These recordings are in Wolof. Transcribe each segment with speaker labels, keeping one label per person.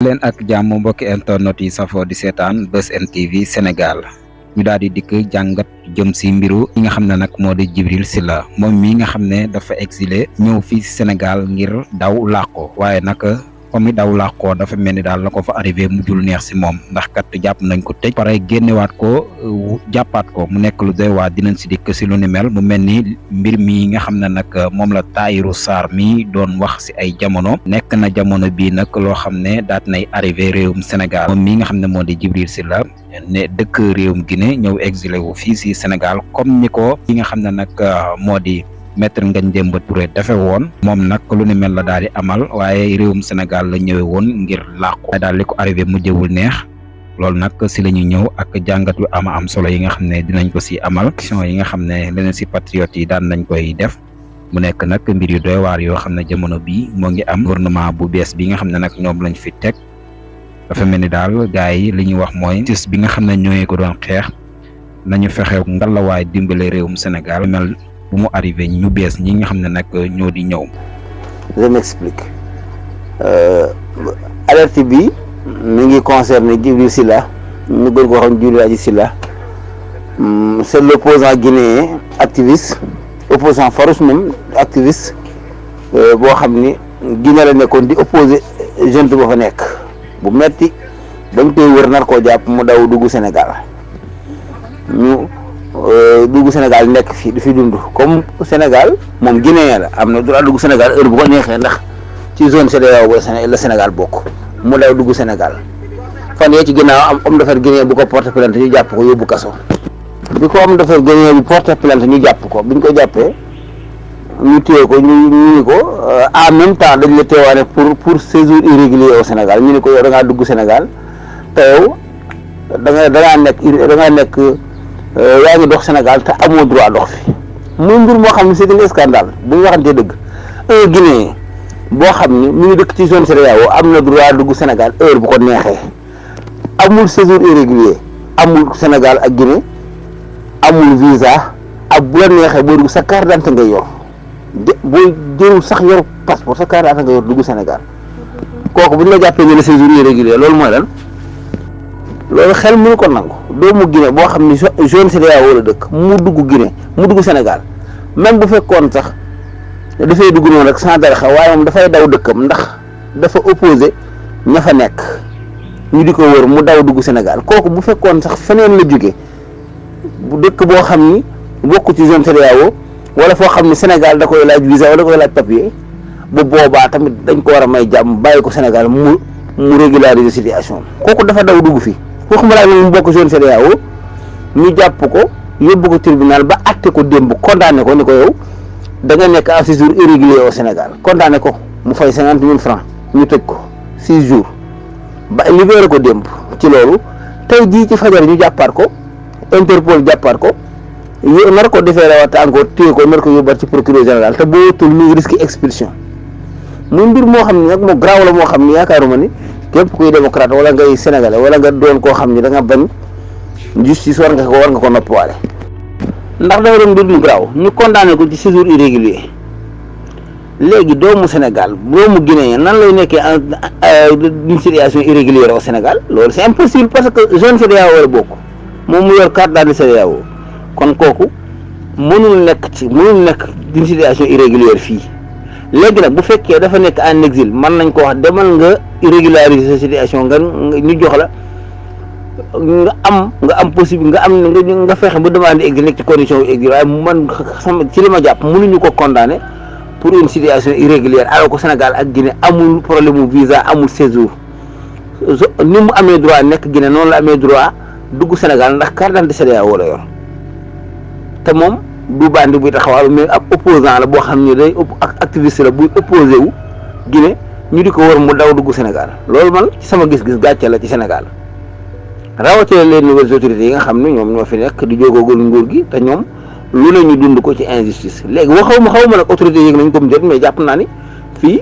Speaker 1: leen ak jàmm mbokki internet yi safoo di seetaan Buzz M TV Sénégal ñu daal di dikk jàngat jëm si mbiru yi nga xam ne nag moo di Djibril Sylla moom mii nga xam ne dafa exilé ñëw fii si Sénégal ngir daw làqu waaye nag fa muy daw làqoo dafa mel ni daal la ko fa arrivé mujjul neex si moom ndax kat jàpp nañ ko tëj pare génnewaat ko jàppaat ko mu nekk lu doy waa dinañ si dikk si lu ni mel mu mel ni mbir mi nga xam ne nag moom la Tahirou Sarr mi doon wax si ay jamono nekk na jamono bii nag loo xam ne daat nay arrivé réewum Sénégal moom mii nga xam ne moo di Djibril Sylla ne dëkk réewum Guinée ñëw exilé wu fii si Sénégal comme ni ko yi nga xam ne nag moo di Maître Ngagne Demba Touré dafe woon moom nag lu ni mel la daal di amal waaye réewum Sénégal la ñëwee woon ngir làqu waaye daal li ko arrivé mujjewul neex loolu nag si la ñuy ñëw ak jàngat yu am solo yi nga xam ne dinañ ko si amal action yi nga xam ne leneen si patriotes yi daan nañ koy def mu nekk nag mbir yu doy waar yoo xam ne jamono bii moo ngi am gouvernement bu bees bi nga xam ne nag ñoom lañ fi teg dafa mel ni daal gars yi li ñuy wax mooy justice bi nga xam ne ñooy ko doon xeex nañu fexe ngalawaay dimbale réewum Sénégal mel bu mu arrivé ñu bees ñi nga xam ne nag ñoo di ñëw.
Speaker 2: Je m'explique alerte bi mi ngi concerné Djibril Sylla ñu gën ko xam Djibril Sylla c'est l'opposant guinéen activiste opposant farouche même activiste boo xam ni Guinée la nekkoon di opposé jeune ba fa nekk bu metti dañ koy wër nar koo jàpp mu daw dugg Sénégal ñu dugg Sénégal nekk fii du fi dund comme Sénégal moom Guinéen la am na droit dugg Sénégal heure bu ko neexee ndax ci zone CEDEAO la Sénégal bokk mu daw dugg Sénégal fan yee ci ginnaaw am homme d'affaires guinéen bu ko porté plainte ñu jàpp ko yóbbu kaso bi ko homme d'affaires guinéen bi porté plainte ñu jàpp ko biñ ko jàppee ñu téye ko ñu ni ko en même temps dañ la teewaane pour séjour irrégulier au Sénégal ñu ni ko yow da ngaa dugg Sénégal te yow da ngaa nekk yaa ngi dox Sénégal te amoo droit dox fi muy mbir moo xam ne c'est un scandale bu ñu waxantee dëgg un Guinéen boo xam ni mu ngi dëkk ci zone CEDEAO am na droit dugg Sénégal heure bu ko neexee amul séjour irrégulier amul Sénégal ak Guinée amul visa ak bu la neexee boo dugg sa carte d'identité ngay yor booy jërul sax yor passeport sa carte d'identité nga yor dugg Sénégal kooku bu ñu la jàppee ne la séjour irrégulier loolu mooy lan loolu xel mënu ko nangu doomu Guinée boo xam ni zone CEDEAO la dëkk mu dugg Guinée mu dugg Sénégal même bu fekkoon sax dafay dugg noonu rek sans dara xaw waaye moom dafay daw dëkkam ndax dafa opposé ña fa nekk ñu di ko wër mu daw dugg Sénégal kooku bu fekkoon sax feneen la jóge bu dëkk boo xam ni bokk ci zone CEDEAO wala foo xam ni Sénégal da koy laaj visa wala da koy laaj papier bu boobaa tamit dañ ko war a may jàmm bàyyi ko Sénégal mu régulariser situation kooku dafa daw dugg fi waxuma laa mu bokk zone CEDEAO ñu jàpp ko yóbbu ko tribunal ba àtte ko démb condamné ko ni ko yow da nga nekk en séjour irrégulier au Sénégal condamné ko mu fay 50 000 francs ñu tëj ko 6 jours ba libéré ko démb ci loolu tey jii ci fajar ñu jàppaat ko Interpol jàppaat ko nar ko defeere waat encore téye ko nar ko yóbbaat ci procureur général te boo tul mi ngi risque expulsion muy mbir moo xam ne nag moo garaaw la moo xam ni yaakaaruma ni képp kuy démocrate wala ngay sénégalais wala nga doon koo xam ni da nga bañ justice war nga ko noppiwaale ndax dafa doon mbir mu garaaw ñu condamné ko ci séjour irrégulier léegi doomu Sénégal doomu Guinéen nan lay nekkee une situation irrégulière au Sénégal loolu c'est impossible parce que zone CEDEAO la bokk moom mu yor carte d'identité CEDEAO kon kooku mënul nekk une situation irrégulière fii léegi nag bu fekkee dafa nekk en exil mën nañ ko wax demal nga irrégulariser sa situation nga ñu jox la nga am possible nga fexe ba demander exil nekk ci condition yu exil waaye man ci li ma jàpp mënuñu ko condamner pour une situation irrégulière alors que Sénégal ak Guinée amul problème mu visa amul séjour ni mu amee droit nekk Guinée noonu la amee droit dugg Sénégal ndax carte d'identité CEDEAO la yor te moom du bandi buy taxawal mais ab opposant la boo xam ni day ak activiste la buy opposé wu Guinée ñu di ko wër mu daw dugg Sénégal loolu man ci sama gis-gis gàcce la ci Sénégal rawatina les nouvelles autorités yi nga xam ne ñoom ñoo fi nekk di jógoogul nguur gi te ñoom lu ne ñu dund ko ci injustice léegi xaw ma nag autorité yëg nañ ko mu jot mais jàpp naa ni fii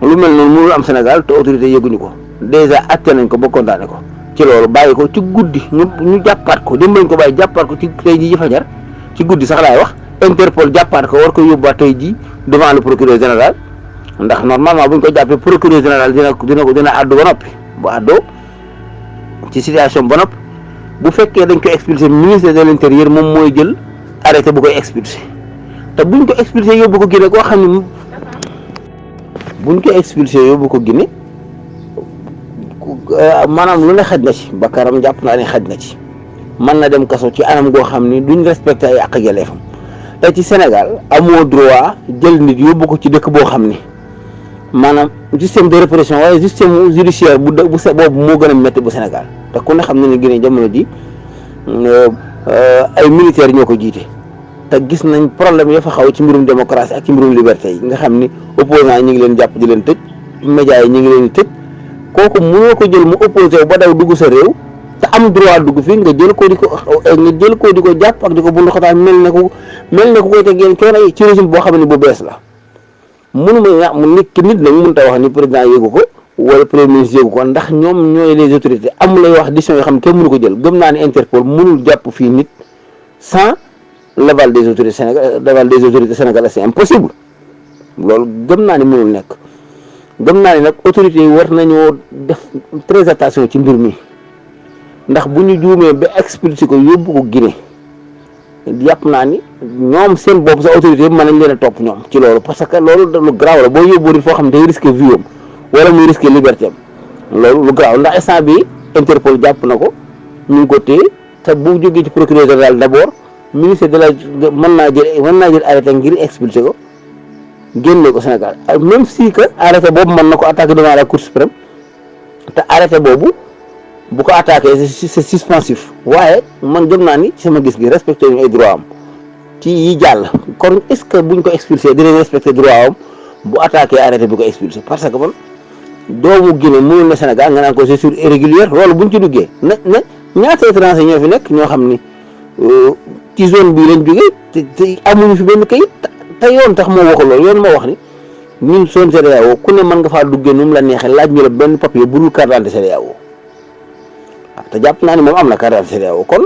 Speaker 2: lu mel noonu mënul am Sénégal te autorité yëguñu ko déjà acté nañ ko ba condamné ko ci loolu bàyyi ko ci guddi ñu jàppaat ko dem lañ ko bàyyi jàppaat ko ci tey jii fajar ci guddi sax laay wax Interpol jàppaat ko war ko yóbbuwaat tey jii devant le procureur général ndax normalement bu ñu ko jàppee procureur général dina àddu ba noppi bu àddoo ci situation ba nopp bu fekkee dañ koy expulsé ministre de l'intérieur moom mooy jël arrêté bu koy expulsé te buñ ko expulsé yóbbu ko Guinée koo xam ne buñ ko expulsé yóbbu ko Guinée maanaam lu ne xaj na ci bakkaram jàpp naa ne xaj na ci mën na dem kaso ci anam goo xam ni duñ respecté ay àq ak yelleefam te ci Sénégal amoo droit jël nit yóbbu ko ci dëkk boo xam ni maanaam système de répression waaye système judiciaire boobu moo gën a métti bu Sénégal te ku ne xam na ne Guinée jamono ji ay militaires ñoo ko jiite te gis nañ problème ya fa xaw ci mbirum démocratie ak ci mbirum liberté yi nga xam ni opposants yi ñu ngi leen jàpp di leen tëj médias yi ñu ngi leen di tëj kooku mënoo ko jël mu opposé ba daw dugg sa réew te am droit dugg fii nga jël ko di ko jàpp ak di ko bundu xataa mel ne ko koy tegeen kenn ci régime boo xam ne bu bees la mënuma nit nag mënut a wax ni président yéegu ko wala premier ministre yéegu ko ndax ñoom ñooy les autorités am lay wax décision yoo xam ne kenn mënu ko jël gëm naa ne Interpol mënul jàpp fii nit sans l'aval des autorités sénégalaises c'est impossible loolu gëm naa ne mënul nekk gëm naa ne nag autorités yi war nañoo def très attention ci mbir mi ndax bu ñu juumee ba expulsé ko yóbbu ko Guinée yàpp naa ni ñoom seen bopp sa autorité yi mën nañ leen a topp ñoom ci loolu parce que loolu lu garaaw la boo yóbbu nit foo xam ne day risqué vie am wala muy risqué liberté am loolu lu garaaw ndax instant bi Interpol jàpp na ko ñu ngi ko téye te bu jógee ci procureur général d'abord ministre de la mën naa jël arrêté ngir expulsé ko génne ko Sénégal même si que arrêté boobu mën na ko attaqué devant la Cour suprême te arrêté boobu bu ko attaqué c'est suspensif waaye man gëm naa ni ci sama gis gi respecté ñu ay droit am ci yi jàll kon est-ce que buñ ko expulsé dinañ respecté droit am bu attaqué arrêté bi ko expulsé parce que man doomu Guinée mënul na Sénégal nga naan ko séjour irrégulier loolu buñ ci duggee na ñaata étranger ñoo fi nekk ñoo xam ni ci zone bii lañ jógee te amuñu fi benn kayit te yoon tax moo waxul loolu yoon moo wax ni ñun zone CEDEAO ku ne mën nga faa duggee nu mu la neexee laaj ñu la benn papier bu dul carte d'identité CEDEAO waaw te jàpp naa ni moom am na carte d'identité CEDEAO kon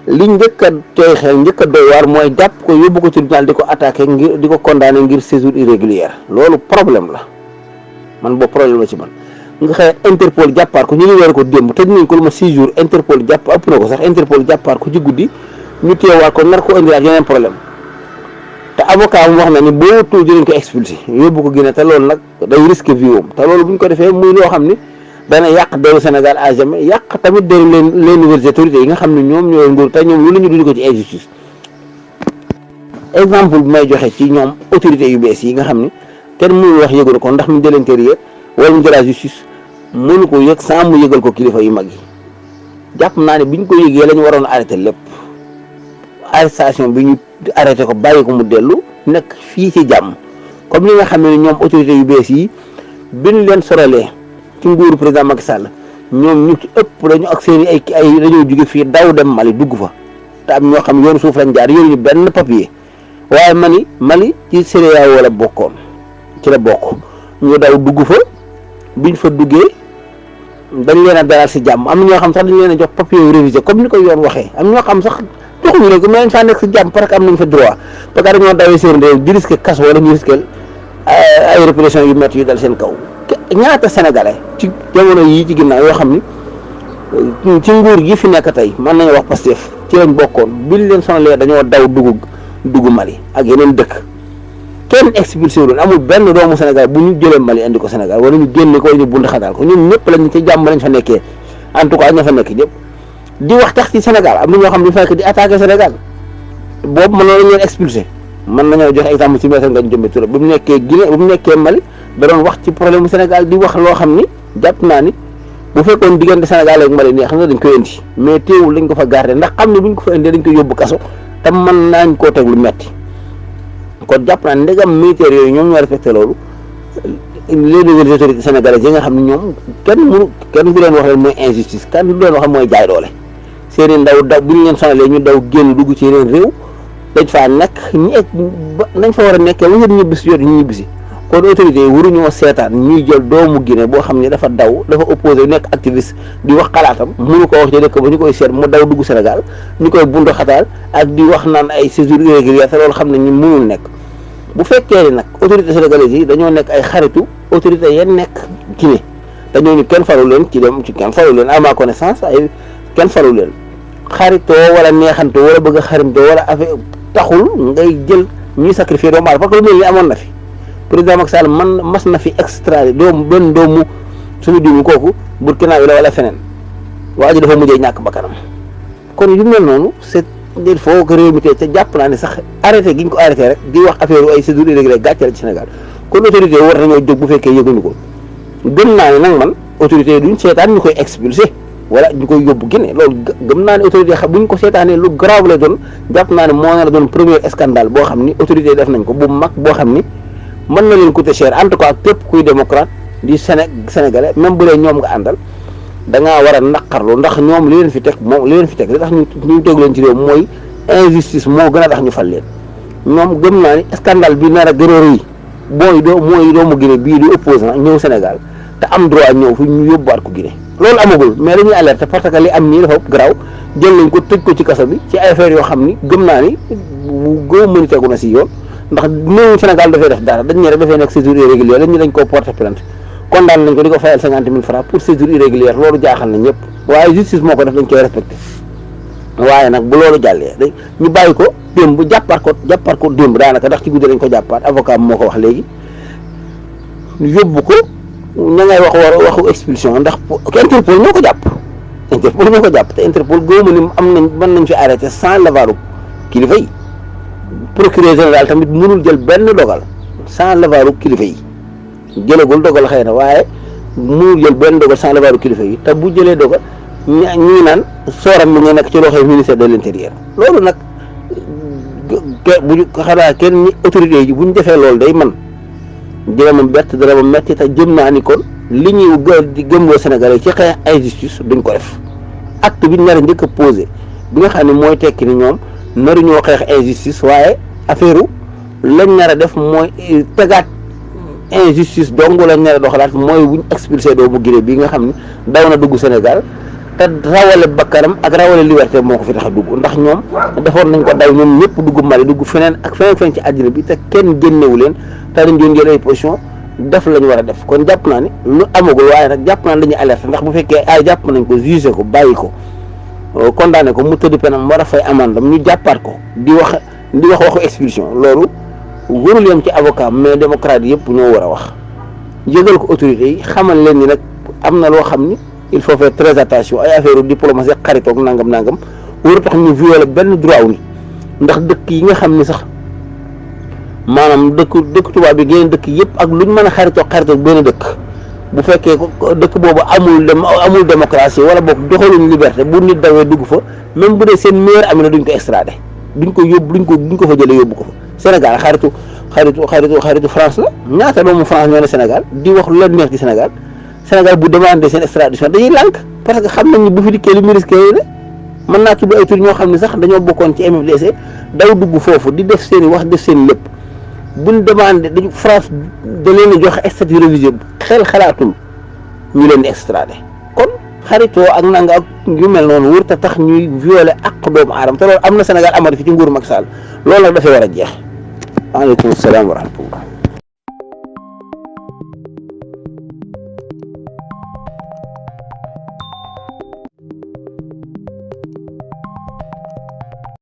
Speaker 2: li njëkk a tooy xel njëkk a doy waar mooy jàpp ko yóbbu ko tribunal di ko attaqué ngir di ko condamné ngir séjour irrégulier loolu problème la man boobu problème la ci man nga xëy Interpol jàppaar ko ñu ngi weer ko démb te dinañ ko lu ma 6 jours Interpol jàpp ëpp na ko sax Interpol jàppaar ko ci guddi ñu teewaat ko nar ko indiwaat yeneen problème te avocat mu wax na ni boo tuuti dinañ ko expulsé yóbbu ko Guinée te loolu nag day risque vie am te loolu bu ñu ko defee muy loo xam ni dana yàq deru Sénégal à jamais yàq tamit deru les nouvelles autorités yi nga xam ne ñoom ñooy nguur te ñoom lu la ñu dund ko ci injustice. exemple bi may joxe ci ñoom autorités yu bees yi nga xam ni kenn mënul wax yëgal ko ndax mu de l'intérieur wala mu de la justice mënu ko yëg sans mu yëgal ko kilifa yu mag yi jàpp naa ne biñ ko yëgee la ñu waroon arrêté lépp arrestation bi ñu arrêté ko bàyyi ko mu dellu nekk fii ci jàmm comme li nga xam ne ñoom autorités yu bees yi biñ leen soralee ci nguuru président Macky Sall ñoom ñu ci ëpp dañu ak seen ay dañoo jóge fii daw dem Mali dugg fa te am ñoo xam yoonu suuf lañ jaar yoruñu benn papier waaye Mali ci CEDEAO la bokkoon ci la bokk ñu daw dugg fa biñ fa duggee dañ leen a dalal si jàmm am na ñoo xam sax dañ leen a jox papier yu révisé comme ni ko yoon waxee am ñoo xam sax joxuñu leen ko mais dañ faa nekk si jàmm parce que am nañ fa droit parce que dañoo dawee seen réew di risqué kaso wala ñu risqué ay répression yu métti yu dal seen kaw ñaata sénégalais ci jamono yii ci ginnaaw yoo xam ni ci nguur gi fi nekk tey mën nañu wax Pastef ci lañ bokkoon biñ leen sonalee dañoo daw dugg Mali ak yeneen dëkk kenn expulsé wu leen amul benn doomu Sénégal bu ñu jëlee Mali andi ko Sénégal wala ñu génne ko wala ñu bund xataal ko ñun ñëpp lañ ci jàmm lañ fa nekkee en tout cas ña fa nekk ñëpp di wax tax ci Sénégal am na ñoo xam ne fekk di attaqué Sénégal boobu mën nañu leen expulsé mën nañoo joxe exemple ci Maître Ngagne Demba Touré bu mu nekkee Guinée bu mu nekkee Mali da doon wax ci problème mu Sénégal di wax loo xam ni jàpp naa ni bu fekkoon diggante Sénégal ak Mali nii xam nga dañ koy indi mais teewul dañ ko fa garder ndax xam ne buñ ko fa indee dañ koy yóbbu kaso te mën nañ koo teg lu metti kon jàpp naa ndegam militaires yooyu ñoom ñoo respecté loolu les nouvelles autorités sénégalaises yi nga xam ne ñoom kenn du leen wax leen mooy injustice kenn du leen wax mooy jaay doole seeni ndaw bu ñu leen sonalee ñu daw génn dugg ci yeneen réew dañ faa nekk nañ fa war a nekkee ba ngeen ñibbisi jot ñu ñibbisi kon autorités yi waruñoo seetaan ñuy jël doomu Guinée boo xam ne dafa opposé nekk activiste di wax xalaatam mënu ko wax ci dëkk ba ñu koy seet mu daw dugg Sénégal ñu koy bundu xataal ak di wax naan ay séjour irrégulier te loolu xam ne ñu mënul nekk bu fekkee ni nag autorités sénégalaises yi dañoo nekk ay xaritu autorités ya nekk Guinée te ñooñu kenn faru leen ci kenn faru leen à ma connaissance ay kenn faru leen xaritoo wala neexantoo wala bëgg a xarimtoo wala affaire taxul ngay jël ñuy sacrifier doomu aadama parce que lu mel ni amoon na fi président Macky Sall mas na fi extradé benn doomu suñu diw kooku Burkina la wala feneen waa ji dafa mujjee ñàkk bakkanam kon yu mel noonu c'est il faut que réew mi tey ca jàpp naa ne sax arrêté gi ñu ko arrêté rek di wax affaire ay séjour irrégulier gàcce la ci Sénégal kon autorité war nañoo jóg bu fekkee yëguñu ko gëm naa ne nag man autorité yi duñ seetaan ñu koy expulsé wala ñu koy yóbbu Guinée loolu gëm naa ne autorité xam bu ñu ko seetaanee lu grave la doon jàpp naa ne moo na la doon premier scandale boo xam ni autorité yi def nañ ko bu mag boo xam ni mën na leen coûter cher en tout cas képp kuy démocrate di sénégalais même bu dee ñoom nga àndal da ngaa war a naqarlu ndax ñoom li leen fi teg li tax ñu teg leen ci réew mooy injustice moo gën a tax ñu fal leen ñoom gëm naa ni scandale bi nar a gën a rëy mooy doomu Guinée bii di opposant ñëw Sénégal te am droit ñëw fi ñu yóbbuwaat ko Guinée loolu amagul mais dañuy alerter parce que li am nii dafa garaaw jël nañ ko tëj ko ci kaso bi ci ay affaires yoo xam ni gëm naa ni bu gëm mëni tegu na si yoon ndax néew Sénégal dafay def dara dañ ne rek dafay nekk séjour irrégulier lañ ñu dañ koo porter plainte condamné nañ ko di ko fayal 50 000 francs pour séjour irrégulier loolu jaaxal na ñëpp waaye justice moo ko def dañ koy respecté waaye nag bu loolu jàllee ñu bàyyi ko démb jàppaat ko démb daanaka ndax ci guddi lañ ko jàppaat avocat moo ko wax léegi yóbbu ko ña ngay waxu expulsion ndax Interpol ñoo ko jàpp te Interpol góomu ni mën nañ fi arrêté sans lavaru kilifa yi procureur général tamit mënul jël benn dogal sans lavaru kilifa yi jëlagul dogal xëy na waaye mënul jël benn dogal sans lavaru kilifa yi te bu jëlee dogal ñi naan sooram mi nga nekk ci loxoy ministère de l'intérieur loolu nag bu xanaa kenn autorité yi bu ñu defee loolu day man dina ma bett dina ma metti te jëm naa ni kon li ñuy di gëmloo Sénégalais ci xeex injustice duñ ko def acte bi nar a njëkk a posé bi nga xam ne mooy tekki ni ñoom naruñoo xeex injustice waaye affaire lañ nar a def mooy tegaat injustice dong lañ nar a doxalaat mooy buñ expulsé doomu Guinée bi nga xam ne daw na dugg Sénégal te rawale bakkanam ak rawale liberté moo ko fi tax a dugg ndax ñoom defoon nañ ko daw ñoom ñëpp dugg Mali dugg feneen ak feneen ci àddina bi te kenn génnewu leen te dañ doon jël ay position def la ñu war a def kon jàpp naa ni lu amagul waaye nag jàpp naa ni dañuy alerte ndax bu fekkee ay jàpp nañ ko jugé ko bàyyi ko condamné ko mu tëdd penam war a fay amandam ñu jàppaat ko di wax waxu expulsion loolu warul yem ci avocat mais démocrate yëpp ñoo war a wax yëgal ko autorités yi xamal leen ni nag am na loo xam ni il faut faire très attention ay affaire diplomatie xaritoog nangam waru tax ñu violer benn droit wu ni ndax dëkk yi nga xam ni sax maanaam dëkk tubaab bi geneen dëkk yëpp ak luñ mën a xaritoog benn dëkk bu fekkee dëkk boobu amul démocratie wala boog doxaluñ liberté bu nit dawee dugg fa même bu dee seen meilleur ami na duñ ko extradé duñ ko fa jëlee yóbbu ko fa Sénégal xaritu France la ñaata doomu France ñoo ne Sénégal di wax lu leen neex ci Sénégal bu demandé seen extradition dañuy lànk parce que xam nañ ni bu fi dikkee li mu risqué ne mën naa tudd ay tur ñoo xam ne sax dañoo bokkoon ci MFDC daw dugg foofu di def seen i wax def seen lépp buñ demandé dañu France da leen a joxe statut révisé xalaatul ñu leen di extradé kon xaritoo ak nanga ak yu mel noonu wër te tax ñuy violer ak doomu aadama te loolu am na Sénégal amati fi ci nguuru Macky Sall loolu nag dafay war a jeex. waaleykum salaam wa rahmatullah.